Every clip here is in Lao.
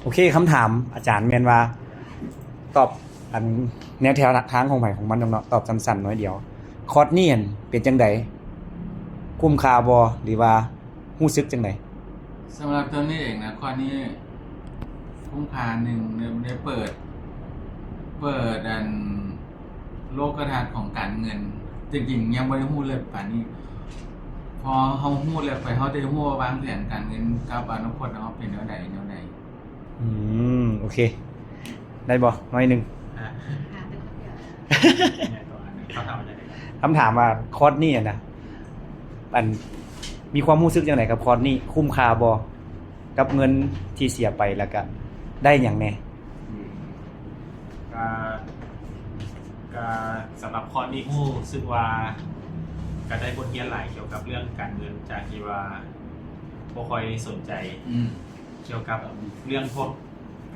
ໂອເຄ ຄຳຖາມອາຈານແມ່ນວ່າ ຕອບອັນແນວແນວທາງຂອງໃຜຂອງມັນເນາະ ຕອບສັ້ນໆໜ້ອຍດຽວ. ຄອດນີ້ຫັ້ນເປັນຈັ່ງໃດ? ຄຸ້ມຄ່າບໍ່ ຫຼືວ່າຮູ້ສຶກຈັ່ງໃດ? ສຳລັບໂຕນີ້ເອງນະ ຄອດນີ້ຄຸ້ມຄ່າ ໜຶ່ງ ໄດ້ ໄດ້ເປີດ ເປີດອັນ ໂລກະທັດຂອງການເງິນ ຈິງໆຍັງບໍ່ໄດ້ຮູ້ເລິກປານນີ້. ພໍເຮົາຮູ້ເລິກໄປ ເຮົາຈະໄດ້ຮູ້ວ່າວາງແຜນການເງິນກັບອະນາຄົດເຮົາເປັນແນວໃດ ແນວໃດ. ອືມ ໂອເຄ ໄດ້ບໍ່? ໜ້ອຍໜຶ່ງ. ອ່ະ ຄຳຖາມວ່າຄອດນີ້ນະ ອັນ ມີຄວາມຮູ້ສຶກຈັ່ງໃດກັບຄອດນີ້? ຄຸ້ມຄ່າບໍ່ ກັບເງິນທີ່ເສຍໄປ ແລ້ວກະໄດ້ຫຍັງແດ່? ອືມ ກະ ກະສຳລັບຄອດນີ້ຮູ້ສຶກວ່າກະໄດ້ບົດຮຽນຫຼາຍກ່ຽວກັບເລື່ອງການເງິນ ຈາກທີ່ວ່າບໍ່ຄ່ອຍສົນໃຈ ອືມ ກ່ຽວກັບເລື່ອງພວກ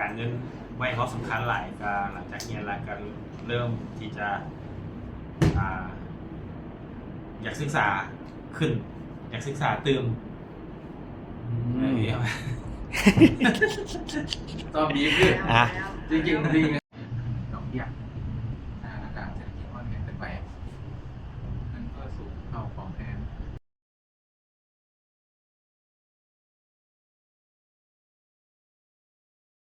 ການເງິນ ບໍ່ໃຫ້ເວົ້າສຳຄັນຫຼາຍ. ກະຫຼັງຈາກຮຽນແລ້ວກະເລີ່ມທີ່ຈະ ອ່າ ຢາກສຶກສາຂຶ້ນ ຢາກສຶກສາຕື່ມ. ອືມ ເອີ ຕອບດີຂຶ້ນ ອ່ະ ຈິງໆ ດອກເບ້ຍ.